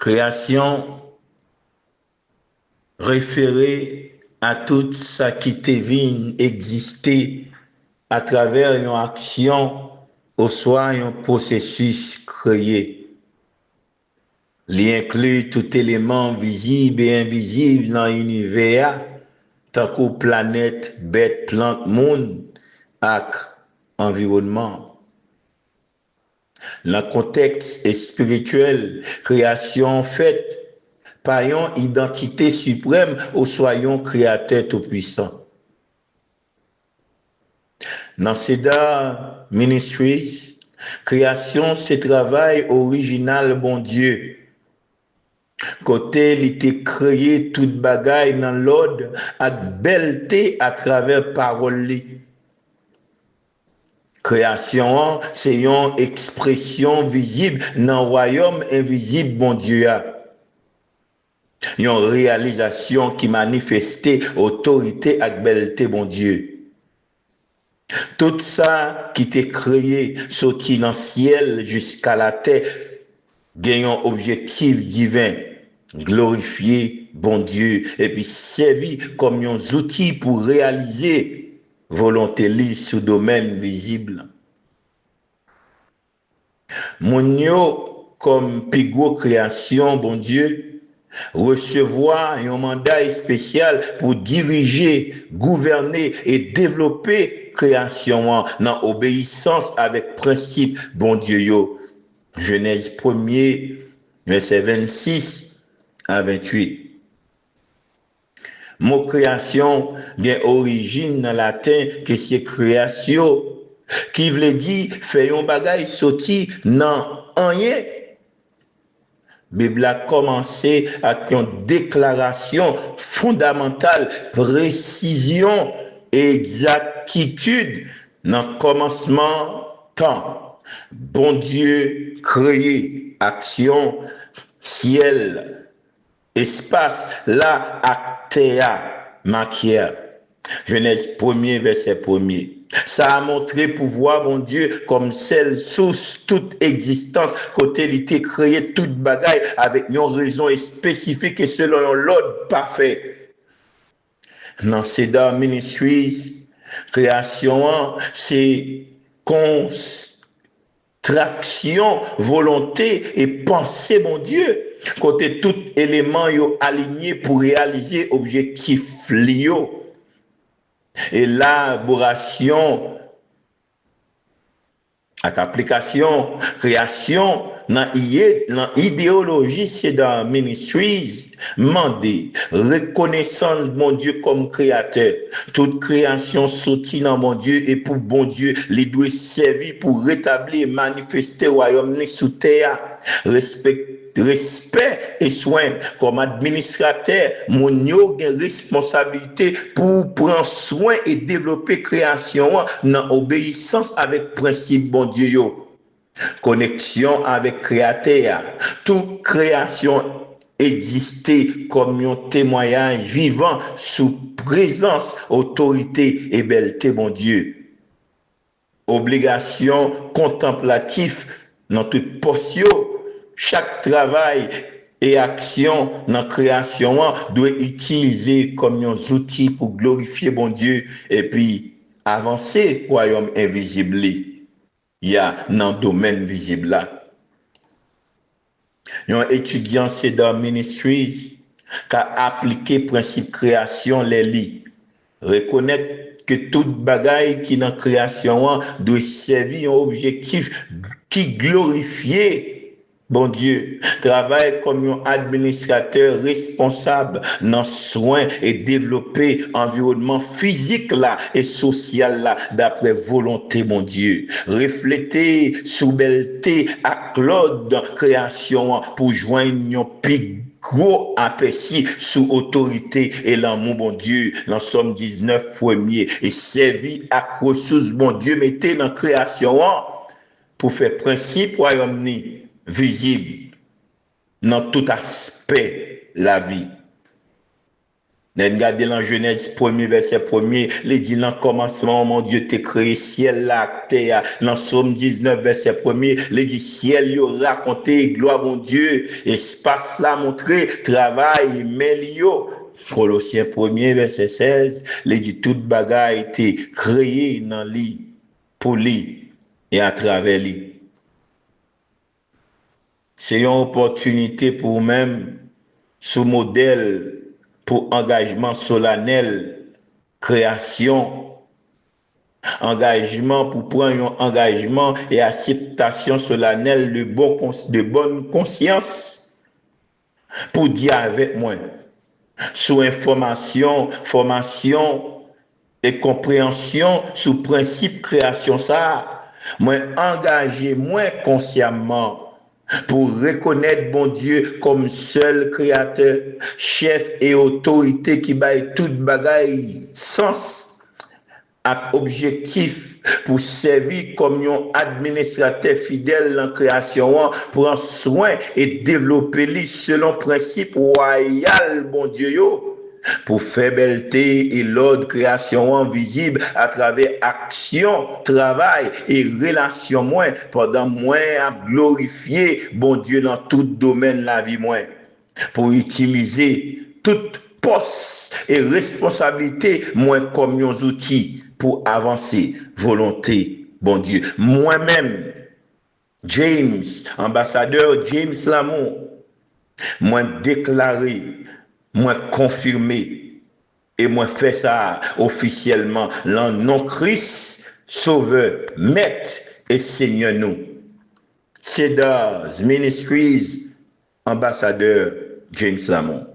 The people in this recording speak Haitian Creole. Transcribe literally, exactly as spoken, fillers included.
Kreyasyon refere a tout sa ki te vin egziste atravè yon aksyon oswa yon pwosesis kreye. Li enkli tout eleman vizib e envizib nan inivè a, tankou planèt, bèt, plant, moun, ak anviwònman. Nan kontèks espirityèl, kreyasyon an fèt pa yon idantite siprèm oswa yon Kreyatè Toupwisan. Nan Cedar Ministries, kreyasyon se travay orijinal Bondye, kote li te kreye tout bagay nan lòd ak bèlte atravè pawòl li. Kreyasyon an se yon ekspresyon vizib nan wayòm envizib Bondye a, yon reyalizasyon ki manifeste otorite ak bèlte Bondye. Tout sa ki te kreye, soti nan syèl jiska latè, gen yon objektif diven: glorifye Bondye epi sèvi kòm yon zouti pou reyalize volonte li sou domèn vizib la. Moun yo, kòm pi gwo kreyasyon Bondye, resevwa yon manda espesyal pou dirije, gouvène e devlope kreyasyon an nan obeyisans avèk prensip Bondye yo. Jenèz premye, vèsè vennsis a venntuit. Mo kreyasyon gen orijin nan laten ke se creatio, ki vle di fè yon bagay soti nan anyen. Bib la kòmanse ak yon deklarasyon fondamantal: presizyon e egzaktitid. Nan kòmansman tan, Bondye kreye aksyon, syèl, espas la ak tè a, matyè. Jenèz premye, vèsè premye. Sa a montre pouvwa Bondye kòm sèl sous tout egzistans, kote li te kreye tout bagay avèk yon rezon espesifik e selon yon lòd pafè. Nan Cedar Ministries, kreyasyon an se kontraksyon volonte e panse Bondye, kote tout eleman yo alinye pou reyalize objektif li yo. Elaborasyon ak aplikasyon kreyasyon nan iye, nan ideyoloji Cedar Ministries mande rekonesans Bondye kòm Kreyatè. Tout kreyasyon soti nan Bondye e pou Bondye. Li dwe sèvi pou retabli e manifeste wayòm li sou tè a. Respè, respè e swen. Kòm administratè, moun yo gen responsablite pou pran swen e devlope kreyasyon an nan obeyisans avèk prensip Bondye yo. Koneksyon avèk Kreyatè a. Tout kreyasyon egziste kòm yon temwayaj vivan sou prezans, otorite e bèlte Bondye. Obligasyon kontanplatif nan tout pòs yo. Chak travay e aksyon nan kreyasyon an dwe itilize kòm yon zouti pou glorifye Bondye epi avanse wayòm envizib li ya nan domèn vizib la. Yon etidyan Cedar Ministries ka aplike prensip kreyasyon lè li rekonèt ke tout bagay ki nan kreyasyon an dwe sèvi yon objektif ki glorifye Bondye. Travay kòm yon administratè responsab nan swen e devlope anviwònman fizik la e sosyal la dapre volonte Bondye. Reflete sou bèlte ak lòd kreyasyon an pou jwenn yon pi gwo apèsi sou otorite e lanmou Bondye nan Sòm diznèf premye e sèvi ak resous Bondye mete nan kreyasyon an pou fè prensip wayòm ni vizib nan tout aspè lavi. Lè n gade lan Jenèz premye, vèsè premye, li di, nan kòmansman, Bondye te kreye syèl la ak tè a. Lan Sòm diznèf, vèsè premye, li di, syèl yo rakonte glwa Bondye, espas la montre travay men li yo. Kolosyen premye, vèsè sèz, li di, tout bagay te kreye nan li, pou li, e atravè li. Se yon opòtinite pou ou menm sou modèl pou angajman solanèl kreyasyon, angajman pou pran yon angajman e akseptasyon solanèl de bon kons- de bòn konsyans pou di avèk mwen sou enfòmasyon, fòmasyon e konpreyansyon sou prensip kreyasyon sa a. Mwen angaje mwen konsyamman pou rekonèt Bondye kòm sèl Kreyatè, Chèf e Otorite ki bay tout bagay sans ak objektif, pou sèvi kòm yon administratè fidèl nan kreyasyon an, pran swen e devlope li selon prensip wayal Bondye yo, pou fè bèlte e lòd kreyasyon an vizib atravè aksyon, travay e relasyon mwen, pandan mwen ap glorifye Bondye nan tout domèn lavi mwen, pou itilize tout pòs e responsablite mwen kòm yon zouti pou avanse volonte Bondye. Mwen menm, James, anbasadè James Lamour, mwen deklare, mwen konfime, e mwen fè sa ofisyèlman lan non Kris, Sovè, Mèt e Senyè nou. Cedars Ministries, anbasadè James Lamour.